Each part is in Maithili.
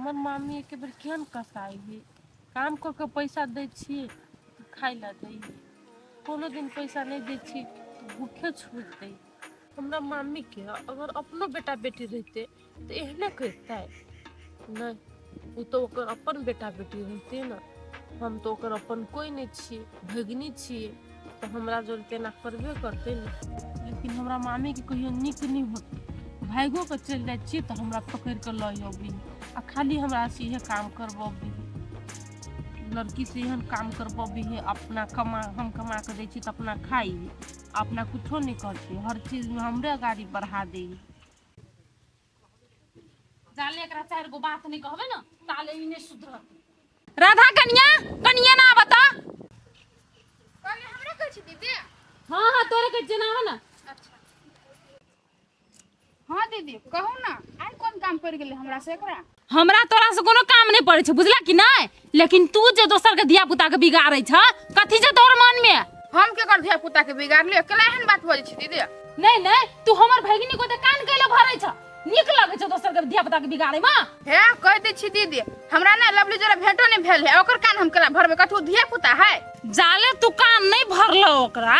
हमर मामी एके बेर केहन कसाइ है काम कऽ के पैसा दै छियै तऽ खाइ लए दै है कोनो दिन पैसा नहि दै छियै तऽ भूखे छोड़ि दै हमरा मामीके अगर अपनो बेटा बेटी रहितै तऽ एहने करितै नहि ओ तऽ ओकर अपन बेटा बेटी रहितै ने हम तऽ ओकर अपन कोइ नहि छियै भगिनी छियै तऽ हमरा जोर तेना करबे करतै ने लेकिन हमरा मामीके कहियो नीक नहि होतै भागिओ कऽ चलि जाइ छियै तऽ हमरा पकड़ि कऽ लऽ अबै आ खाली हमरासँ इहे काम करबबै लड़कीसँ एहन काम करबबै है अपना कमा हम कमा कऽ दै छियै तऽ अपना खाइ है अपना कुछो नहि करतै हर चीजमे हमरे गाड़ी बढ़ा दै है जाले एकरा चारि गो बात नहि कहबै ने ताले ई नहि सुधरत राधा कनिया कनिया ना बता कहलियै हमरा कहै छी दीदी हाँ हाँ तोरे के जेना हो ना अच्छा हाँ दीदी कहू ना आइ कोन काम पड़ि गेलै हमरा से एकरा हमरा तोरा से कोनो काम नहीं पड़े छै बुझला कि नहीं लेकिन तू जे दोसर के धिया पुता के बिगाड़े छ कथी छै तोर मन में हम केकर धिया पुता के बिगाड़लियै केला एहन बात बजै छी दीदी नहीं नहीं तू हमर भगिनी को ते कान कैले भरे छ नीक लगे छै दोसर के धिया पुता के बिगाड़े में हे कहि दै छी दीदी हमरा ना लवली जोरा भेंटो नहीं भेल है ओकर कान हम केला भरबै कथू धिया पुता है जाले तू कान नहीं भरलो ओकरा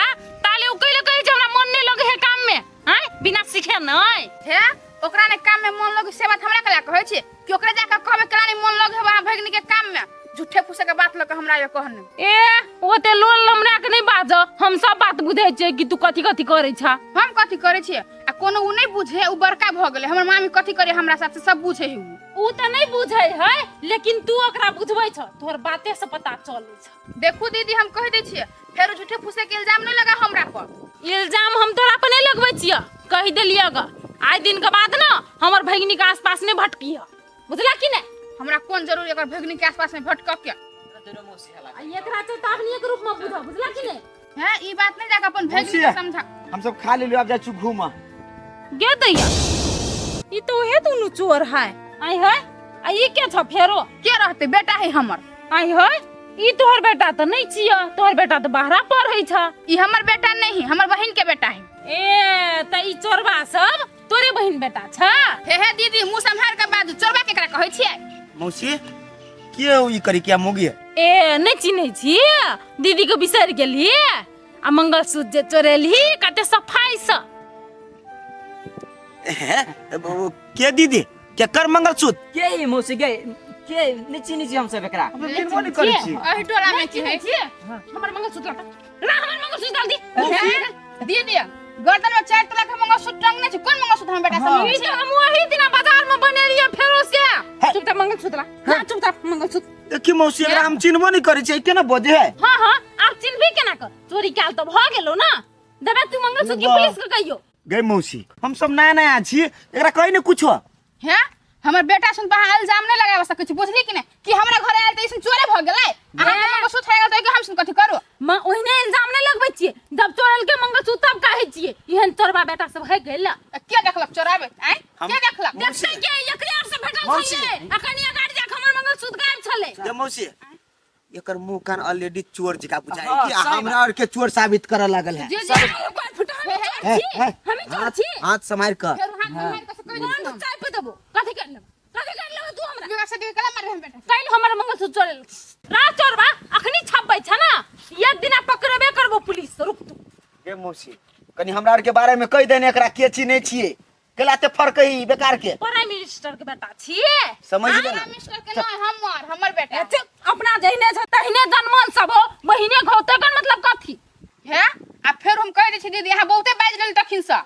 ताले उ कैले कहै छै हमरा मन नहीं लगे है काम में आय बिना सीखे नहीं हे ओकरा ने काम में मन लगे से बात हमरा केला कहै छी कि ओकरा जाके कहबै केला नहीं मन लगे है वहाँ भगिनी के काम में झूठे फूसे के बात लऽ के हमरा ये कहने ए ओते लोल लमरा के नहीं बाज हम सब बात बुझै छियै कि तू कथी कथी करै छ हम कथी करै छियै आ कोनो उ नहीं बुझे उ बड़का भऽ गेलै हमर मामी कथी करे हमरा साथ से सब बुझे है उ उ तऽ नहीं बुझै है लेकिन तू ओकरा बुझबै छ तोहर बाते से पता चलै छ देखू दीदी हम कहि दै छियै फेर झूठे फूसे के इल्जाम नहीं लगा हमरा पर इल्जाम हम तोरा पर नहीं लगबै छियै कहि देलियै ग आइ दिन के बाद ना हमर भगिनी के आसपास नहीं भटकी बुझला कि नहीं हमरा कोन जरूरी एकर भगिनी के आसपास में भटक के आ एकरा चेतावनी के रूप में बुझ बुझला कि नहीं हैं ई बात नहीं जाके अपन भगिनी के समझा हम सब खा लेलियो आब जाइ छी घूमऽ गे दैया ई तो उहे दुनू चोर है आई है आ ई के छ फेरो के रहते बेटा है हमर आई है ई तोहर बेटा तऽ नहीं छिय तोहर बेटा तऽ बाहरा पढ़ै छ ई हमर बेटा नहीं है हमर बहिन के बेटा है ए तऽ ई चोरबा सब तोरे बहिन बेटा छ हे हे दीदी मुंह सम्हार के बाजू चोरबा केकरा कहै छियै मौसी के हो ई करी क्या मोगी ए नहीं चिन्है छी दीदी के बिसरि गेली आ मंगलसूत्र जे चोरेलही कते सफाई से हे के दीदी केकर मंगलसूत्र के ई मौसी के के नहि चिन्है छी हमसब एकरा हम चिन्हबो नहि करै छी एहि टोला में की है छियै हमर मंगलसूत्र ला हमर मंगलसूत्र डाल दी हे, दीदी गर्दन में चार तोला के मंगलसूत्र टंगने छै कोन मंगलसूत्र हम बेटा ई से तऽ हम वही दिना बाजार में बनेलियै फेरो से चुपचाप मंगलसूत्र ला ना चुपचाप मंगलसूत्र देखी मौसी एकरा हम चिन्हबो नहि करै छियै केना बजे है हाँ हाँ आब चिन्हबी केना कर चोरी काल तऽ भऽ गेलो ना देबे तू मंगलसूत्र की वाह। पुलिस के कहियो गई मौसी हम सब नया नया छी एकरा कही ने कुछो हे हमर बेटा सुन पर अहाँ इल्जाम नहीं लगाबऽ सकै छी बुझली कि नहीं कि हमरा घर आयल तऽ ऐसन चोरे भऽ गेलै अहाँके मंगलसूत्र हरा गेल तऽ हम सुन कथी करू माँ ओहिने इल्जाम नहीं लगबै छियै जब चोरल के मंगलसूत्र तब कहै छियै एहन चोरबा बेटा सब है गेल के देखलक चोराबै आँय के देखलक देखते के एकरे आर से भेटल मौसी। छलै अखन अगाड़ी जाके हमर मंगलसूत्र गायब छलै गे मौसी एकर मुंह कान ऑलरेडी चोर जका बुझाइ हाँ, कि सही हमरा और के चोर साबित करऽ लागल है जी जी हमें हे, हे, चोर छी हाथ हाथ सम्हारि कऽ फेर हाथ मारि कऽ से कहि कौन चाय पे देबो कथी कर लेबो कथी कर लेबो तू हमरा दियौ से केला मारबै हम बेटा काल्हि हमर मंगलसूत्र चोरेल रा चोरबा अखनी छपबै छ ना एक दिना पकड़बे करबो पुलिस से रुक तू गे मौसी कनी हमरा आर के बारे में कहि देने एकरा के छी नहीं छियै केला ते फर्क ही बेकार के प्राइम मिनिस्टर के बेटा छियै समझ गेल प्राइम मिनिस्टर के नहीं हमर हमर बेटा ए, चुप, अपना जहिने छ तहिने जनमन सब हो बहिने घौ तकर मतलब कथी हे आ फेर हम कहि दै छी दीदी अहाँ बहुते बाजि गेल तखिन से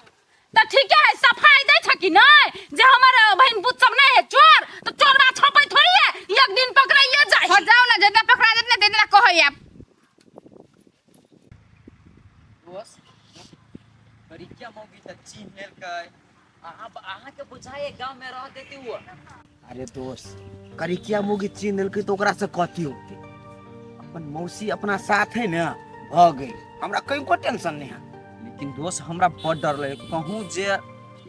तऽ ठीके है सफाई दै छ कि नहि जे हमर बहिन पुत सब नहि है चोर तऽ चोरबा छपै थोड़ी है एक दिन पकड़ाइए जाए हाँ जाओ ना जितना पकड़ा जेत ना तितना कहै आब दोस्त करिया मौगी तऽ चिन्ह लेलकै अहाँ अहाँके बुझाइए गाँवमे रह देती वो अरे दोस्त करिकिया मुगी चिन्ह देलकै तऽ ओकरा से कथी होतै अपन मौसी अपना साथ है ने भऽ गेल हमरा कनिको टेंशन नहीं है लेकिन दोस्त हमरा बड़ डर लगे कहूँ जे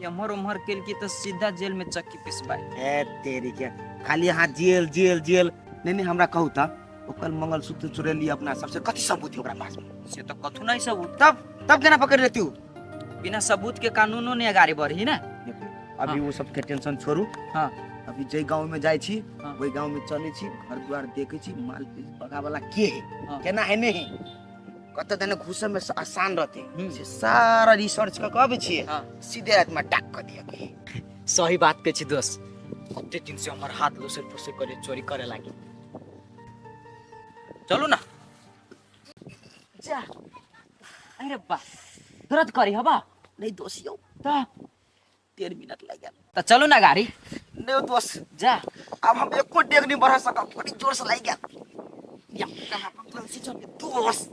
एम्हर ओम्हर केलकी तऽ सीधा जेल में चक्की पिसबाई ए तेरी के खाली अहाँ जेल जेल जेल नहीं नहीं हमरा कहू तऽ ओकर मंगलसूत्र चुरेली अपना सबसे कथी सबूत है ओकरा पास में से तऽ कथू नहीं सबूत तब तब केना पकड़ लेती हूँ बिना सबूत के कानूनो नहीं अगाड़ी बढ़ी ना अभी वो सबके टेंशन छोड़ू हाँ। अभी जे गांव में जाइ छी, हाँ। ओहि गांव में चलै छी, घर द्वार देखै छी, माल बगा वाला के है, हाँ। केना है नहीं है, कतऽ देने घुसऽ में आसान रहते, हम्म। से सारा रिसर्च कऽ के अबै छियै। हाँ। सीधे रात में टाक कऽ दिअ के। सही बात कहै छी दोस्त, कते दिन से हमर हाथ लुसर फुसर करे चोरी करे लागी। चलू ना जा। अरे बा, दर्द करी हबा? नहीं दोस्त यौ। त 1.5 मिनट लागि गेल। त चलू ना गाड़ी। नहीं दोस्त। जा। अब हम एको डेग नहीं बढ़ा सकब, बड़ी जोर से लागि गेल। या, कहाँ पकड़ल छी चल दोस्त।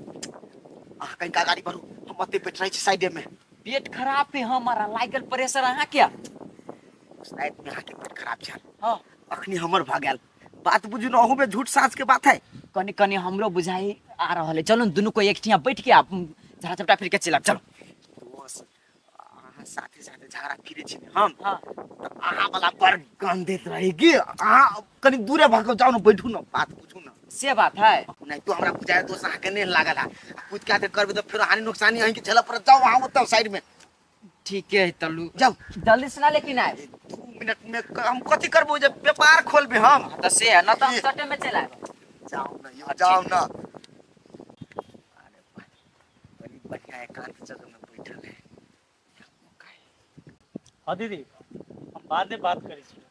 अहाँ कनिका गाड़ी बढ़ू, हम ओते बैठ रहै छी साइडे में। पेट खराब है हमारा, लागि गेल प्रेशर अहाँ के। राति में अहाँके पेट खराब छल। हाँ। अखनी हमर भऽ गेल। बात बुझू न, अहू में झूठ साँच के बात है। कनी कनी हमरो बुझाई आ रहल है। चलू न दुनू कोई एक ठिया बैठ के आप झगड़ा झपटा फिर के चलब। चलो। दोस्त, अहाँ साथे साथे झगड़ा फिरे छी ने हम। हाँ। तऽ अहाँ वाला बड़ गंध दैत रही की। अहाँ कनी दूरे भऽ कऽ जाउ ने, बैठू ने, बात बुझू ने। से बात है। नहीं तो हमरा बुझाय दोस्त अहाँके नहि लागल है। कूद के आके करबै तऽ फेर हानि नुकसानी अहींके झेलऽ पड़त। जाउ अहाँ ओतऽ साइड में। ठीक है तलू। जाउ। जल्दी सुना लेकिन आए। 2 मिनट में हम कथी करबो जे व्यापार खोलबे हम। हाँ, तऽ से है ना, तऽ हम सटे में चल आएब। जाउ ना यौ, जाउ ना। अरे वाह, बड़ी बढ़िया एकांत जगह में बैठल है। हाँ दीदी, हम बाद में बात करै छी।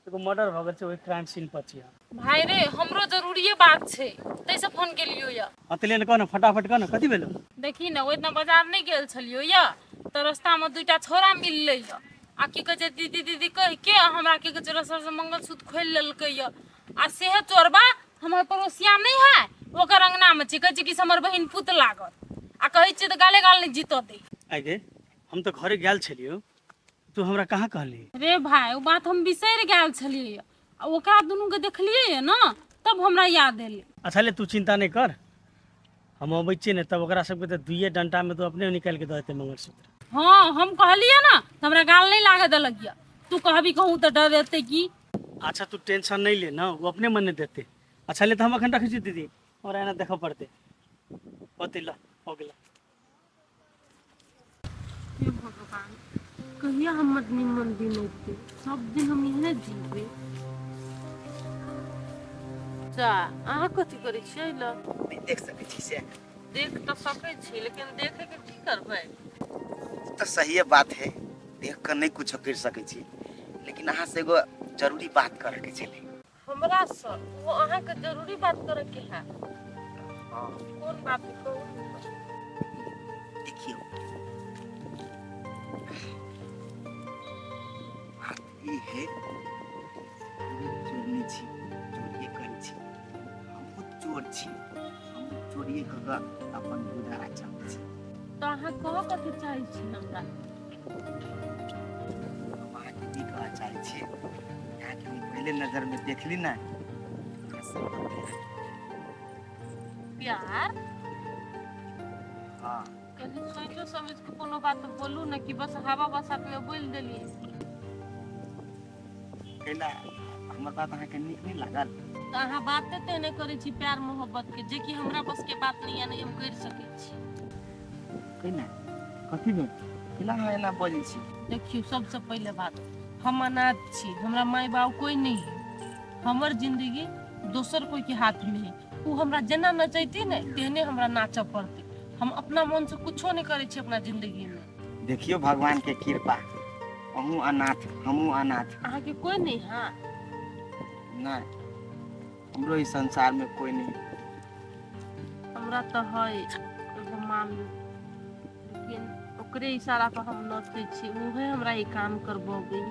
एगो मर्डर भऽ गेल छै, ओहि क्राइम सीन पर छी हम। भाई रे, हमरो जरूरीए बात छै, तैसे फोन केलियो या। हाँ तऽ ले ने, कह ने, फटाफट कह ने, कथी भेलो? देखी ने, ओहि दिना बाजार नहि गेल छलियो या, तऽ रास्ता में 2टा छोरा मिललै या, आ की कहै छै दीदी दीदी कहि के हमरा की कहै छै रसर से मंगलसूत्र खोलि लेलकै या। आ सेहे चोरबा हमर पड़ोसिया नहि है, ओकर अंगना में छै, कहै छै कि से हमर बहिन पुत लागत, आ कहै छियै तऽ गाले गाल नहि जीतऽ दै। आइ गे, हम तऽ घरे गेल छलियो, तू हमरा कहाँ कहली? रे भाई, ओ बात हम बिसरि गेल छलियै, आ ओकरा दुनू के देखलियै ने तब हमरा याद एलै। अच्छा ले, तू चिंता नहि कर, हम अबै छियै ने तब ओकरा सबके तऽ दुइये डंटा में तो अपने निकालि के दऽ देतै मंगलसूत्र। हाँ, हम कहलियै ने तऽ हमरा गाल नहि लागऽ देलक यऽ। तू कहबी कहूँ तऽ डर एतै की। अच्छा तू टेंशन नहीं ले ना, वो अपने मन नहीं देते। अच्छा ले, तो हम अखन रखै छी दीदी, हमरा एना देखऽ पड़तै। होतै ल, हो गेल। हे भगवान, कहिया हमर निमन दिन एतै? सब दिन हम इहे जीबै। जा, अहाँ कथी करै छियै ल? नहि देख सकै छी से। देख तऽ सकै छी, लेकिन देखे के की करबै? तऽ सहिए बात है, देख कऽ नहि कुछो करि सकै छी, लेकिन अहाँ से एगो जरूरी बात करऽ के छलै। हमरा से वो अहाँके जरूरी बात करऽ के है? हाँ। कोन बात कहू? देखियौ, बात ई है, चोरनी छी, चोरिए करै छी, हमहूँ चोर छी, हमहूँ चोरिए कऽ कऽ अपन गुजारा चलबै छी। तऽ अहाँ कहऽ कथी चाहै छी हमरा? हम अहाँके ई कहऽ चाहै छी, अहाँके हम पहिले नजरमे देखली ने, प्यार। हाँ। कनी सोचो समझ के कोनो बात बोलू ने, कि बस हवा बसात में बोल देलियै। कैला, हमर बात अहाँके नीक नहि लागल? तऽ अहाँ बाते तऽ नहि करै छी प्यार मोहब्बत के, जे कि हमरा बस के बात नहीं है, नहीं हम करि सकै छी। कैला, कथी भेल? कैला अहाँ एना बजै छी? देखियौ, सबसे पहिले बात, हम अनाथ छी, हमरा माय बाप कोई नहीं है, हमर जिंदगी दोसर कोई के हाथ में है। उ हमरा जेना नचैती ने तेहने हमरा नाचऽ पड़तै। हम अपना मन से कुछो नहीं करै छी अपना जिंदगी में। देखियौ भगवान के कृपा, अहूँ अनाथ, हमहूँ अनाथ। अहाँके कोई नहीं है? नहीं, हमरो इस संसार में कोई नहीं। हमरा तऽ है एगो मामी, लेकिन ओकरे इशारा पर हम नचै छी, उहे हमरा ई काम करबबै।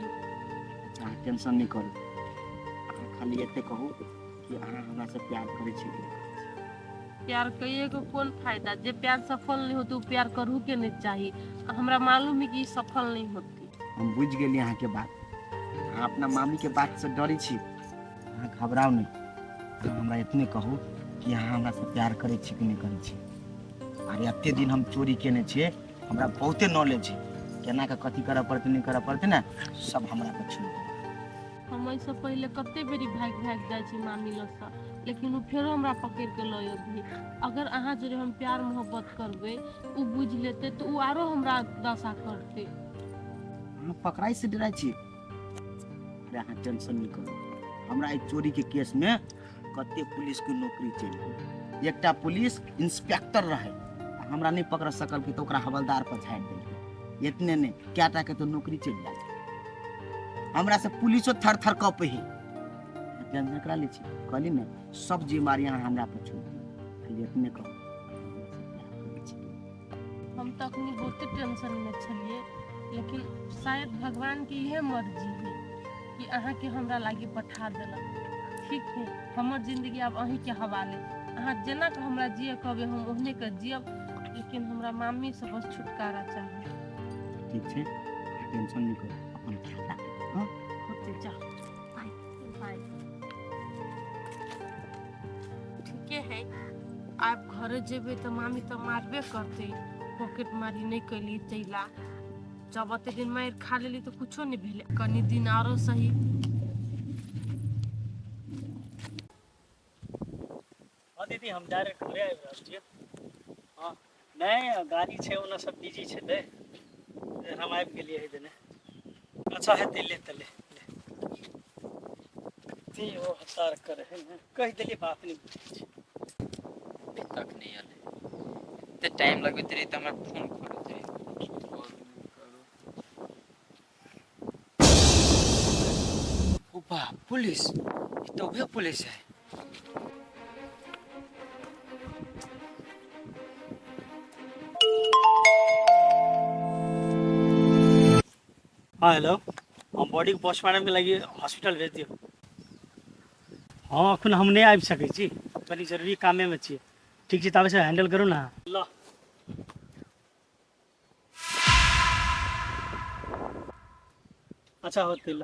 अहाँ टेंशन नहीं करू, अहाँ खाली एते कहू कि अहाँ हमरा से प्यार करै छी कि नहि करै छी? प्यार करिए के कोन फायदा? जे प्यार सफल नहीं होते, वो प्यार करहु के नहीं चाही। आ हमरा मालूम है कि ई सफल नहीं होती। हम बुझि गेली अहाँके बात, अहाँ अपना मामी के बात से डरै छी। अहाँ घबराउ नहि, अहाँ हमरा एतने कहू कि अहाँ हमरा से प्यार करै छी कि नहि करै छी। अरे एते दिन हम चोरी केने छियै, हमरा बहुते नॉलेज छै, केना के कथी करऽ पड़तै नहि करऽ पड़तै ने, सब हमरा पर छोड़ि दियौ। हम एहिसँ पहिले कते बेरी भागि भागि जाइ छी मामी लगसँ, लेकिन ओ फेरो हमरा पकड़ि के लऽ अबही। अगर अहाँ जोड़े हम प्यार मोहब्बत करबै, ओ बुझि लेतै तऽ ओ आरो हमरा दशा करतै। अहाँ पकड़ाइ से डराइ छी? अरे अहाँ टेंशन नहि करू। हमरा एहि चोरीके केसमे कते पुलिसके नौकरी चलि गेल। एकटा पुलिस इंस्पेक्टर रहै, आ हमरा नहि पकड़ सकल कि तऽ ओकरा हवलदार पर झाड़ि देलकै। इतने नहि, कएटा के तऽ नौकरी चलि गेल। हमरा से पुलिसो थर थर कपै है। टेंशन करा लै छी, कहली ने सब जिम्मेवारी अहाँ हमरा पर छोड़ि दियौ। खाली इतने कहू, हम तऽ अखनी बहुते टेंशन में छलियै, लेकिन शायद भगवान के इहे मर्जी है कि अहाँके हमरा लागी पठा देलक। ठीक है, हमर जिंदगी आब अहीँके हवाले। अहाँ जेना के हमरा जिए कहबै हम ओहने के जियब, लेकिन हमरा मामी से बस छुटकारा चाही। ठीक छै, टेंशन नहि करू, अपन ख्याल राखू। हाँ होते जा, बाय बाय। ठीके है, आब घरे जेबै तऽ मामी तऽ मारबे करतै, पॉकेट मारी नहि कैली तैला। जब एते दिन मारि खा लेली तऽ कुछो नहि भेलै, कनि दिन आरो सही। हाँ दीदी, हम डायरेक्ट घरे आबि रहल छियै। हाँ नहि, गाड़ी छै ओना सब बिजी छलै, हम आबि गेलियै एहि देने। अच्छा हेतै, ले तऽ ले ले। कते ओ हतार करे है ने, कहि देलियै बात नहि बुझै छै। अभी तक नहि एलै, एते टाइम लगबैत रही तऽ हमरा फोन करैत रही। करू। ओ बा, पुलिस! ई तऽ उहे पुलिस है। हाँ हेलो, हम बॉडीके पोस्टमार्टमके लागि हॉस्पिटल भेज दियौ। हाँ अखन हम नहि आबि सकै छी, कनि जरूरी कामेमे छियै। ठीक छै, ताबे से हैंडल करू ने। ल अच्छा होतै, ल।